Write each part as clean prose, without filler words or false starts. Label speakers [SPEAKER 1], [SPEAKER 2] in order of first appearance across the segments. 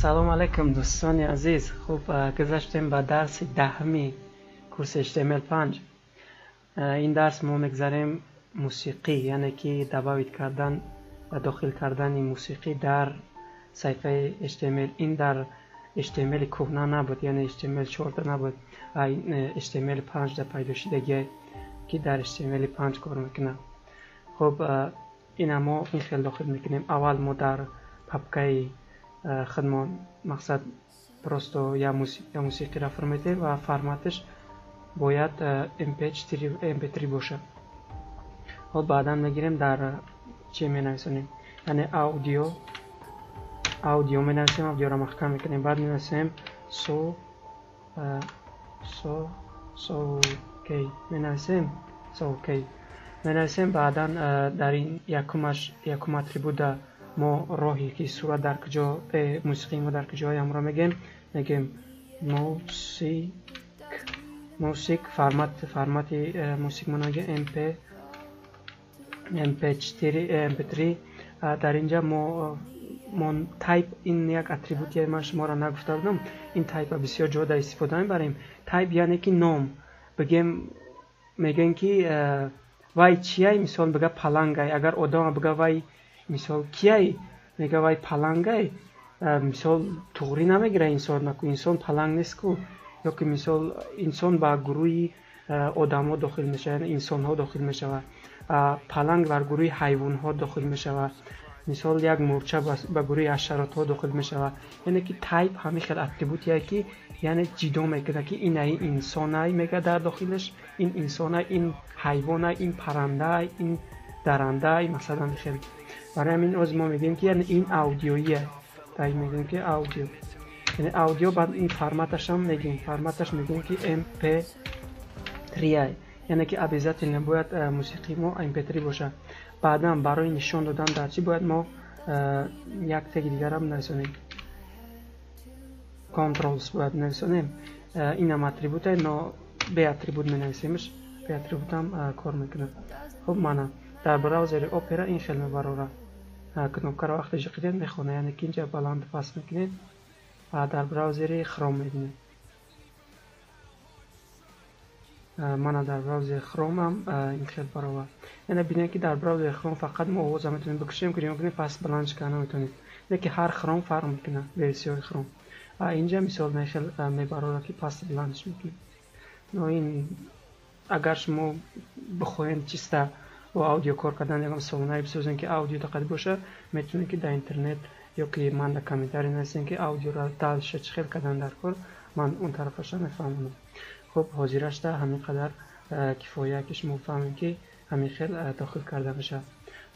[SPEAKER 1] Салом алейкум, дӯстони азиз. Хуб, гузаштем ба дарси 10-ми курси HTML5. Ин дарс мо мегзарем мусиқӣ, яъне ки добавить кардан ва дохил кардани мусиқӣ дар саҳифаи HTML. Ин дар HTML кӯҳна набуд, яъне HTML 4 набуд, HTML 5 да пайдо шудагие, ки дар HTML 5 кор мекунад. Хуб, ина мо ин хел дохил мекунем. Аввал мо дар папкаи худмон, мақсад, просто я мусиқиро форматем ва форматаш бояд mp4, mp3 бошад. Хоб, баъдан мегирем, дар чӣ менависонем, яъне аудио, аудио менависем, аудиоро маҳкам мекунем, баъд менависем со сокей менависем, сокей менависем. Баъдан дар ин якумаш, якум атрибута мо роҳе ки сурат дар куҷо, мусиқии мо дар куҷо, ҳамро мегем, мегем мусик, мусик, формат, формати мусик мо мегем mp, mp4, mp3. Дар инҷа мо type, ин як атрибутие, ман шуморо нагуфта будам, ин type бисёр ҷо дар истифода мебарем. Type яъне ки ном бигем, мегӯем ки вай чияй, мисол бига палангай. Агар одама бига вай, мисол, кияй, мега вай палангай, мисол, туғрӣ намегира инсон, наку инсон паланг нест ку. Ё ки, мисол, инсон ба гурӯҳи одамҳо дохил мешавад, яъне инсонҳо дохил мешавад, паланг бар гурӯҳи ҳайвонҳо дохил мешавад, мисол, як мурча ба гурӯҳи ҳашаротҳо дохил мешавад. Яъне ки type ҳамин хел атрибутие ки, яъне ҷидо мекунад, ки инаи инсонай, мега дар дохилаш ин инсонай, ин ҳайвонай, ин паррандай, ин дарандай, масалан, хел. Барои ҳамин оз мо мегӯем ки, яъне, ин аудиоие, дар мегӯем ки аудио, яъне аудио. Баъд ин форматашам мегӯем, форматаш мегӯем ки mp3, яъне ки обязательно бояд мусиқии мо mp3 бошад. Баъдан барои нишон додан дар чӣ бояд мо як теги дигарам нависонем, controls бояд нависонем. Инам атрибуте, но бе атрибут менависемш, бе атрибутам кор мекунад. Хуб, мана дар браузери Опера ин хел мебарорад. Кнопкаро вақте ҷиқидем, мехона, яъне ки инҷа баланду паст мекунед ва дар браузери Хром мебинед. Мана дар браузери Хромам ин хел баровард. Яъне бинед, ки дар браузери Хром фақат мо овоза метавонем бикушем, кунем, пас баландш карда наметавонем, не ки ҳар Хром фарқ мекунад, версияҳои Хром. Инҷа, мисол, хел мебарорад, ки паст баландш мекунем. Но ин агар шумо бихоҳед чиста бо аудио кор кардан, ягон сомонае бисозем, ки аудио дақат боша, метавонед ки дар интернет ё ки ман дар комментарий нависем, ки аудиоро дальше чӣ хел кардан дар кор, ман он тарафаша мефаҳмонам. Хуб, ҳозирашда ҳамин қадар кифоя, ки шумо фаҳмем, ки ҳамин хел дохил карда мешавад.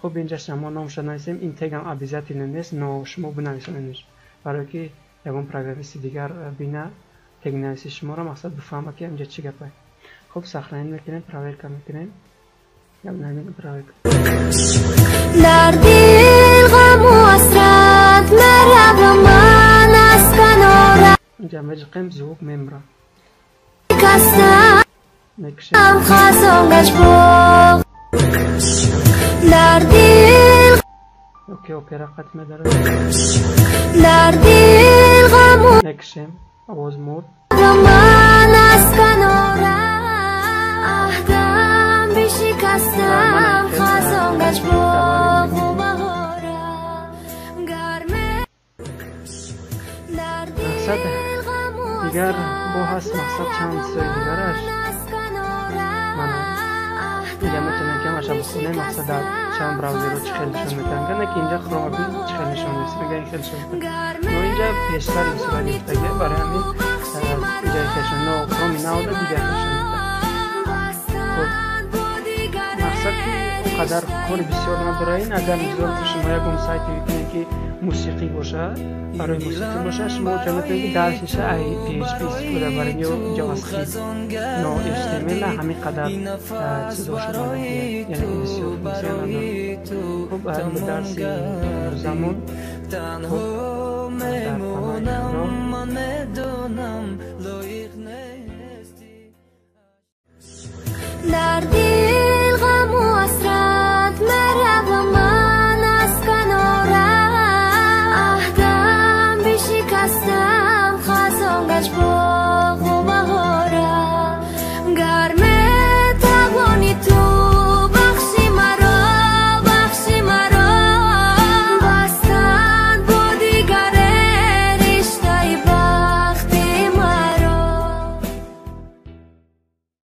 [SPEAKER 1] Хуб, инҷа мо номша нависем. Ин тегам обязательно нест, но шумо бинависонедш, барое ки ягон программисти дигар бина тегнависи шуморо, мақсад, бифаҳма, ки инҷа чӣ гапае. Хуб, сохранить мекунем, проверка мекунем.
[SPEAKER 2] Дар дил ғаму ҳасрат меравам ман аз канора.
[SPEAKER 1] Инҷа меҷиқем, звук мемра.
[SPEAKER 2] Кастам хазон гашт боғ дар дил.
[SPEAKER 1] Окей, Опера қат медарад.
[SPEAKER 2] Дар дил ғаму
[SPEAKER 1] мекушем, овоз мурд.
[SPEAKER 2] Ман аз канора аҳдам бишикастам, хазон гашт боғу баҳора гарме дар
[SPEAKER 1] Мақсад
[SPEAKER 2] дил ғаму
[SPEAKER 1] дигар бо ҳаст, мақсад, чанд чизои дигараш. Мана инҷа метавонем ки ҳамаша бихонем, мақсад, дар чанд браузерро чӣ хел нишон метиҳанд, не ки инҷа Хрома чӣ хел нишон нест, мега ин хел нишон метиҳад. Но инҷа пештар ин сурат гирифтагия, барои ҳамин инҷа ин хел нишон, но Хроми навода дигар хел нишон метиҳад. Хуб, мақсад, ки он қадар кори бисёр надора ин. Агар, мисол, шумо ягон сайте бикунед, ки мусиқӣ бошад, барои мусиқӣ бошад, шумо онҷа метавонед, ки дальшеша ай PHP истифода баред ё JavaScript. Но HTML ҳамин қадар чизоша яъне ки бисёр функсия надорад. Хуб, ин буд дарси имрӯзамон. Хуб, дар паноҳи Худо.